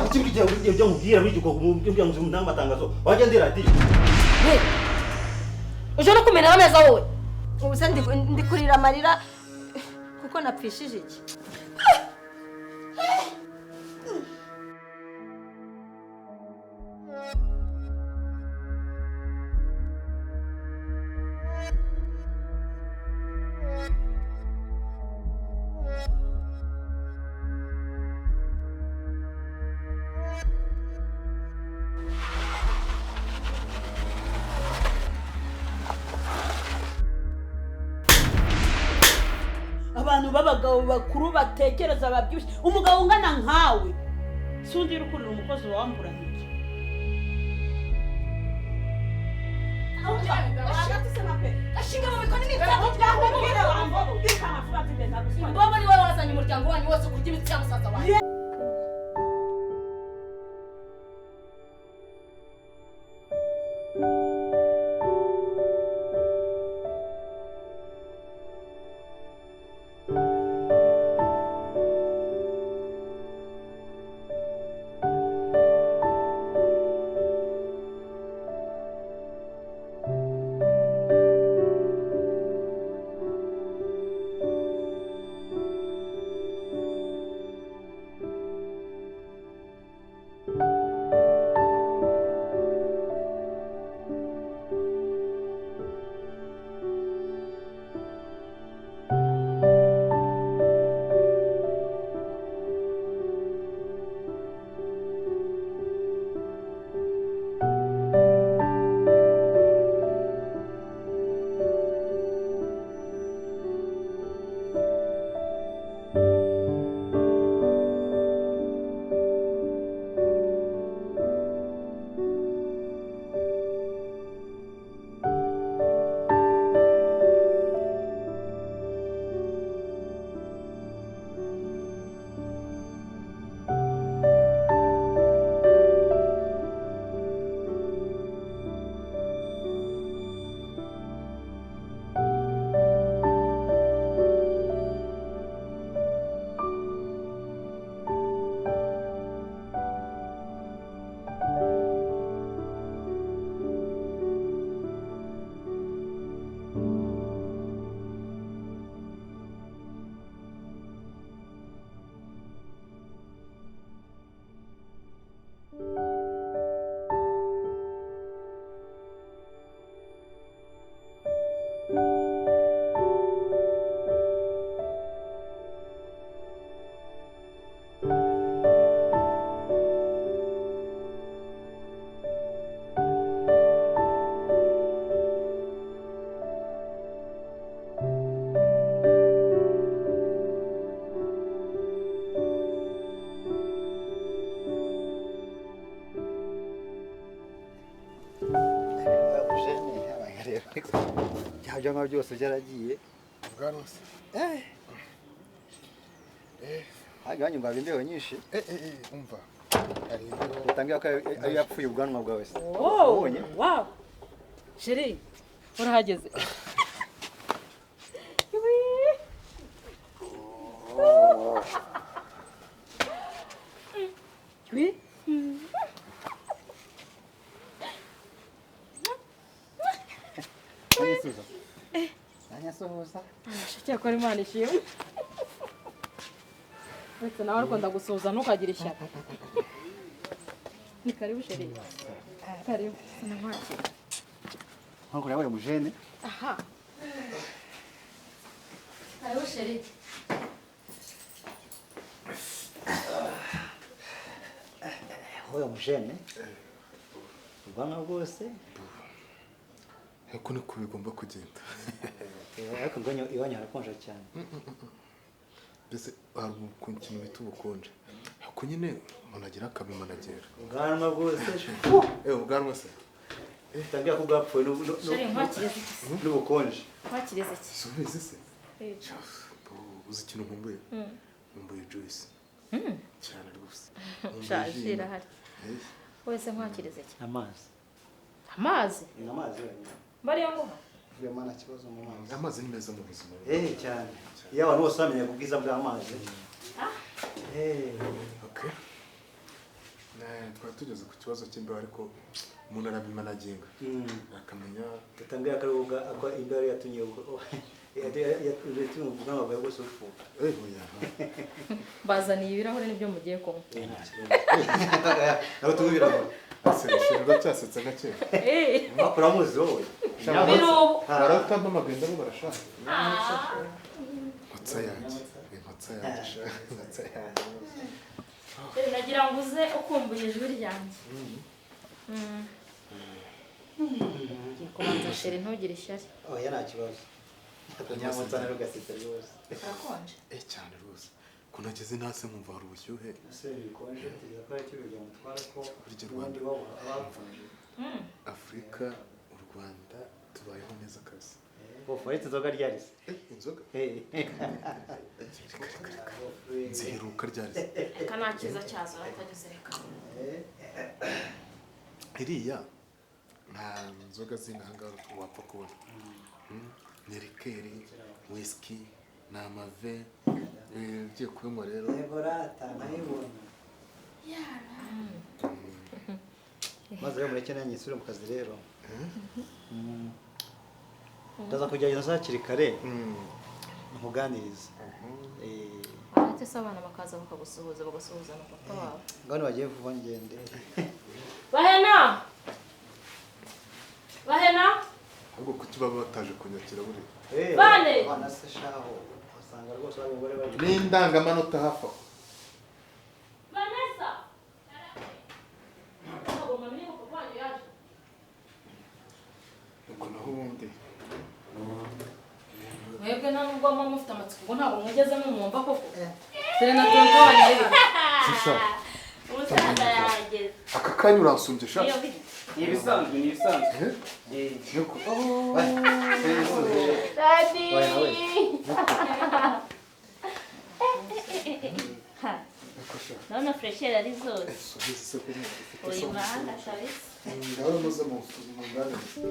Kuki buri gihe ujya mubwira buri gihe ukubwira ngo ntange amatangazo wajya ndi radiyo? Uje no kumenera ameza wowe. Ubu se ndi kurira amarira kuko napfishije iki? Abantu b'abagabo bakuru batekereza babyibushye, umugabo ungana nkawe si undi uri kurira umukozi wamburanye iki? Imbobo ni wowe wazanye umuryango wanyu wose kurya imitsi ya musaza wanjye. Byaba byose byaragiye. Ubwanwa se? Hajya hanyuma haba imbeho nyinshi. Umva. Hari imbeho. Utangira ko ari yapfuye ubwanwa bwawe se. Oh, wow. Chérie, urahageze. Oui. Nanyasuhuza. Cyakora Imana ishimwe. Uretse nawe ariko ndagusuhuza ntukagira ishyaka. Ni karibu chérie. Karibu. Sinakwakira. Nkuko yabaye umujene. Aha. Karibu chérie. Wowe umujene. Ubwanwa bwose. Eko niko bigomba kugenda. Ariko ngo iwanyu harakonja cyane. Mbese hari ikintu bita ubukonje. Ariko nyine umuntu agira akabimanagera. Ubwanwa bwose. Ubwanwa se. Tangira ko bwapfuye Chéri, nkwakiriza iki se? n'ubukonje. Nkwakiriza iki? Subizi se? Eh. Uzi ikintu nkumbuye? Nkumbuye juice. Cyane rwose. Sha, jus irahari. Wese nkwakiriza iki? Amazi. Amazi? Ni amazi wenyine. Bariya nguha? Vraiment nta kibazo mu mazi. Amazi ni meza mu buzima. Eh cyane. Iyo abantu bose bamenya ubwiza bw'amazi. Eh. Okay. Twari tugeze ku kibazo cy'imbeho ariko umuntu arabimanaginga. Akamenya Tutambwira ko ari ko imbeho yatumye yatumye ubwanwa bwawe bwose bupfuka. Eh oya. Bazaniye ibirahure nibyo mugiye kunywa. Ntabwo tunywa ibirahure. Ese uracyasetsa gake. Eh. Uramuzi wowe. Baratampamagaye ndabo barashaka. Nkotsa yanjye. Inkotsa yanjye sha. Inkotsa yanjye. Nagira ngo uze ukumbuye ijwi ryanjye. Ngiye kubanza chéri ntugire ishyari. Oya nta kibazo. Akanyamutsa na rugasitsa rwose. Harakonje? Eh cyane rwose. Ko nageze nase nkumva hari ubushyuhe. Ese bikonje tugeza ko yakiri kugira ngo mutware ko Burya ubundi Rwanda. wabo abakonje. Afurika, u Rwanda tubayeho neza kabisa. Bofu ariko inzoga ryari se? Inzoga? Eh. Nziheruka ryari se? Reka nta cyiza cyazo atageze reka. Iriya nta nzoga z'inanga wapfa kubona. Ni rikeri, whisky, ni amave, ugiye kubinywa rero. Yego rata nayibonye. Maze rero mureke nanjye nsubire mu kazi rero. Ndaza kugerageza hakiri kare nkuganirize. Uretse se abana bakaza bakagusuhuza bagasuhuza na papa wawe. Ngano bagiye vuba ngende. Bahena! Bahena! Ahubwo kuki baba bataje kunyakira buriya? Bane! Abana se shaho usanga rwose bari umugore bari. N'indangamanota hafi aho. Vanessa! Ntabwo mwamenye ko papa wanyu yaje. Nuko naho ubundi. Mwebwe nta nubwo muba mufite amatsiko ubwo ntabwo mwigeze mumwumva koko. Dore na tonto wanyu rero. Shisha. Umusaza yageze. Aka kanya uransumbye sha. Ni ibisanzwe, ni ibisanzwe. Eh. Nuko. Daddy. Ndabona fresheri ari zose. Uri mahanga kabisa. Ndabona muze mu nganirize.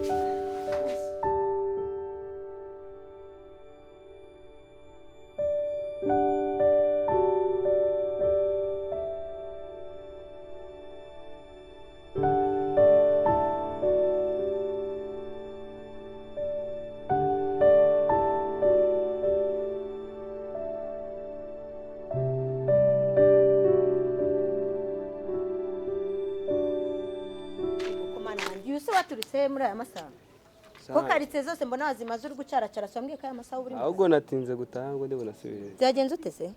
Muri aya masaha ko karitse zose mbona wazimaze uri gucaracara so mbwiye ko aya masaha uri ahubwo natinze gutaha ngo ndibona nasubire. Byagenze ute se?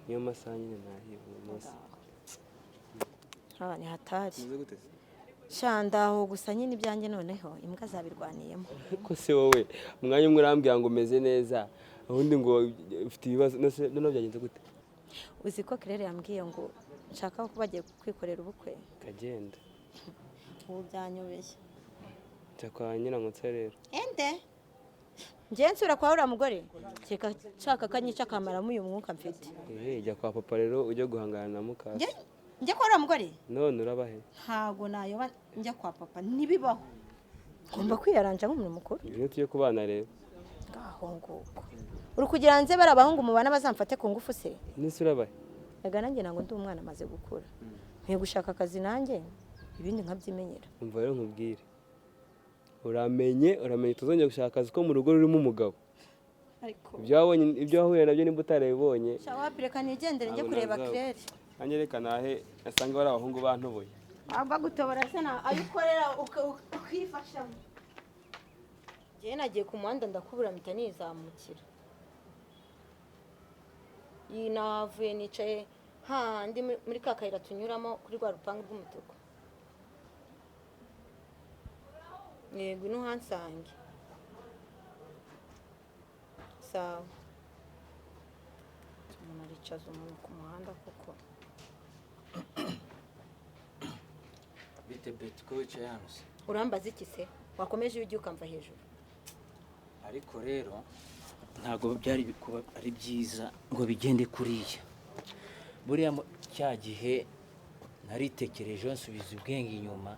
Niyo masaha nyine nahiye uyu munsi. Ni hatari. Sha ndaho gusa nyine ibyanjye noneho imbwa zabirwaniyemo. Ko se wowe umwanya umwe urambwira ngo umeze neza ubundi ngo ufite ibibazo none byagenze gute? Uzi ko Claire yambwiye ngo nshaka ko bagiye kwikorera ubukwe. Kagenda. Ubu byanyobeye. Njya kwa Nyirankotsa rero. Ende? Njye nsubira kwa uriya mugore? Kereka nshaka akanyica akamaramo uyu mwuka mfite. Jya kwa papa rero ujye guhangana na mukase. Njye kwa uriya mugore? None urabahe? Ntago nayoba njya kwa papa ntibibaho. Ngomba kwiyaranja nk'umuntu mukuru. Ibintu tujye kubana rero. Ngaho nguko. Uri kugira nze bari abahungu mubana bazamfate ku ngufu se? Nese urabahe? Ega nanjye ntabwo ndi umwana amaze gukura. Nkwiye gushaka akazi nanjye ibindi nkabyimenyera. Umva rero nkubwire. Uramenye tuzongera gushaka akazi ko mu rugo rurimo umugabo. Ariko ibyo wahuye nabyo nimba utarabibonye. Shawa reka nigendere njye kureba Claire. Nanjye reka nahe asanga bari abahungu bantoboye. Bagutobora se na ayo ukorera ukifashamo. Njye nagiye ku muhanda ndakubura mpita nizamukira. Iyi navuye nicaye handi muri ka kayira tunyuramo kuri rwa rupangu rw'umutuku. Yego ino hansange. Sawa. Umuntu aricaza umuntu ku muhanda koko. Bite Beti, ko wicaye hano se? Urambaza iki se? Wakomeje iyo ugiye ukamva hejuru. Ariko rero ntabwo byari kuba ari byiza ngo bigende kuriya. Buriya cya gihe naritekereje, nsubiza ubwenge inyuma,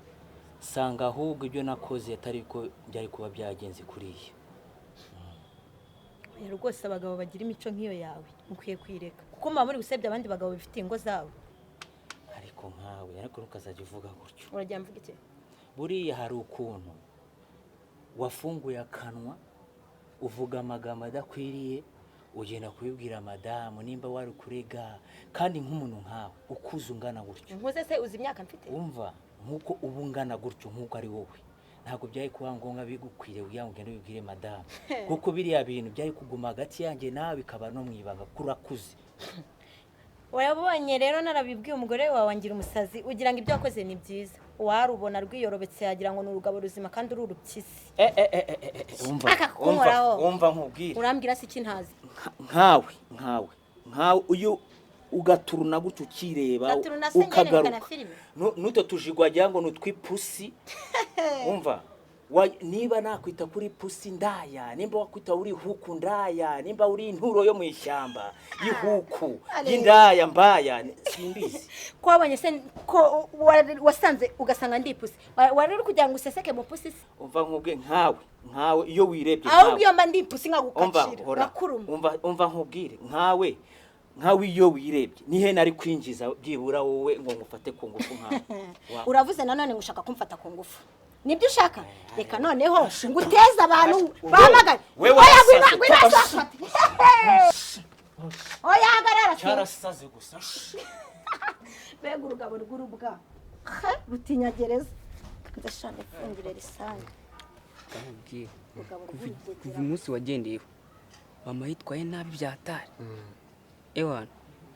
nsanga ahubwo ibyo nakoze atari ko byari kuba byagenze kuriya. Oya rwose, abagabo bagira imico nk'iyo yawe mukwiye kwireka, kuko muba muri gusebya abandi bagabo bifitiye ingo zabo. Ariko nkawe, ariko ntukazajya uvuga gutyo. Uragira mvuga iki? Buriya hari ukuntu wafunguye akanwa, uvuga amagambo adakwiriye, ugenda kubibwira madamu nimba wari kurega. Kandi nk'umuntu nkawe ukuze ungana gutyo, Nkuze se? Uzi imyaka mfite? Umva, nk'uko uba ungana gutyo, nk'uko ari wowe, ntabwo byari kuba ngombwa bigukwiriye kugira ngo ugende ubibwire madamu, kuko biriya bintu byari kuguma hagati yanjye nawe, bikaba no mu ibanga, kuko urakuze. Wabonye rero narabibwiye umugore wawe wangira umusazi, ugira ngo ibyo wakoze ni byiza. Warubona rwiyorobetse, yagira ngo ni urugabo ruzima kandi uri urupyisi. Eh, eh, eh, eh, eh, umva. Aka Umva. kunkoraho. Umva nkubwire. Urambwira se iki ntazi? Nkawe uyu ugaturuna gutyo ukireba, Ngaturuna se njye ukagaruka nerekana filime? N'utwo tujigo wagira ngo ni utw'ipusi. Umva, niba nakwita kuri pusi ndaya, nimba wakwita uri huku ndaya, nimba uri inturo yo mu ishyamba y'ihuku y'indaya mbaya, simbizi. Ko wabonye se ko wasanze ugasanga ndi ipusi, wari uri kugira ngo useseke mu pusi se? Umva nkubwe, nkawe iyo wirebye, Ahubwo nkawe iyo mba ndi ipusi umva nkagukacira, hora ngakuruma. Umva nkubwire, nkawe iyo wirebye, nihe nari kwinjiza byibura wowe ngo ngufate ku ngufu nkawe? Uravuze nanone ngo ushaka kumfata ku ngufu, nibyo ushaka? Reka noneho nguteze abantu bahamagare. We Oya, warasaze. ngwino, ngwino afate. Oya, hagarara. Cyarasaze gusa. Mbega urugabo rw'urubwa rutinya gereza! Ndashaka ifungire risange. Ndamubwira. Urugabo Kuva rw'urugegera. Kuva umunsi wagendeyeho, mama yitwaye nabi byatari. Ewana,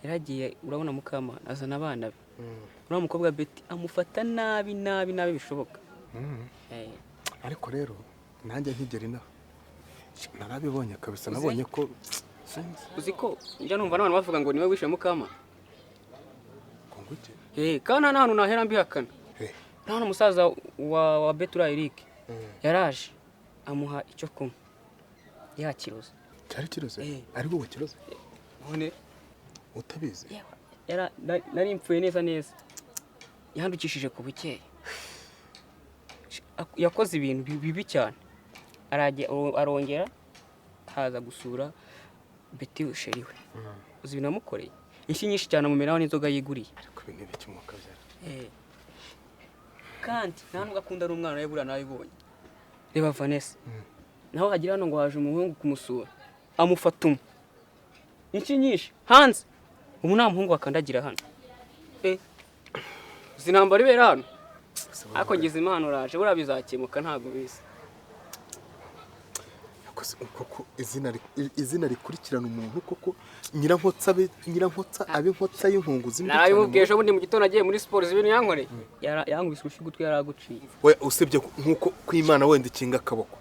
yaragiye, urabona Mukamana azana abana be, uriya mukobwa Beti amufata nabi nabi nabi bishoboka. Ariko rero nanjye nkigera inaha narabibonye kabisa, nabonye ko sinzi. Uzi ko njya numva n'abantu bavuga ngo niwe wishe Mukamana? Ngo nguke? Eh, kandi nta n'ahantu nahera mbihakana. Nta hano umusaza wa Beti, uriya Eric, yaraje amuha icyo kunywa yakiroze. Cyari kiroze? Eh. Ari wowe kiroze? None Utabizi? Nari mpfuye neza neza, yandukishije ku bukeye. Yakoze ibintu bibi cyane. Arongera haza gusura Beti chéri we. Uzi ibintu yamukoreye? Inshyi nyinshi cyane, amumeraho n'inzoga yiguriye. Ariko ibi ni ibiki mwuka byara? Kandi nta nubwo akunda n'umwana we, buriya nabibonye. Reba Vanessa, naho hagira hano ngo haje umuhungu kumusura, amufata umwe inshyi nyinshi hanze. Ubu nta muhungu wakandagira hano. Uzi intambara ibera hano? Ariko ngize Imana uraje, buriya bizakemuka, ntabwo bizi. Yakoze koko izina rikurikirana umuntu koko. Nyirankotsa Nyirankotsa abe inkotsa y'inkunguzi mbi cyane. Narabimubwiye ejo bundi mu gitondo agiye muri siporo. Uzi ibintu yankoreye? Yankubise urushyi ugutwi yaraguciye. We, usibye nk'uko kw'Imana wenda ikinga akaboko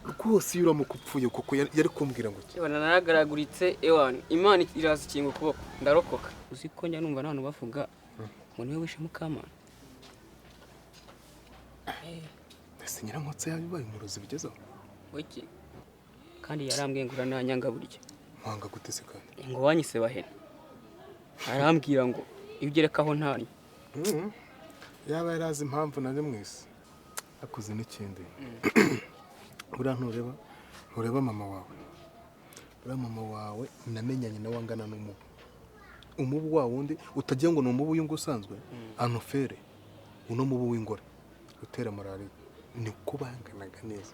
rwose, iyo uramuka upfuye koko yari kumbwira ngo iki? Ewana, naragaragaritse. Ewana, Imana iraza ikinga ukuboko, ndarokoka. Uzi ko njya numva n'abantu bavuga ngo niwe wishe Mukamana? Ese Nyirankotsa yabibaye umurozi bigezeho? Wiki kandi yarambwiye ngo urananyanga burya. Mwanga gute se kandi? Ngo wanyise bahena. Arambwira ngo iyo ugerekaho ntanya. Yaba yari azi impamvu nari mwese akoze n'ikindi. Buriya ntureba mama wawe, buriya mama wawe namenyanye nawe angana n'umubu, umubu wa wundi utagira ngo ni umubu w'ingo usanzwe, anofere, uno mubu w'ingore utera malariya, niko banganaga neza.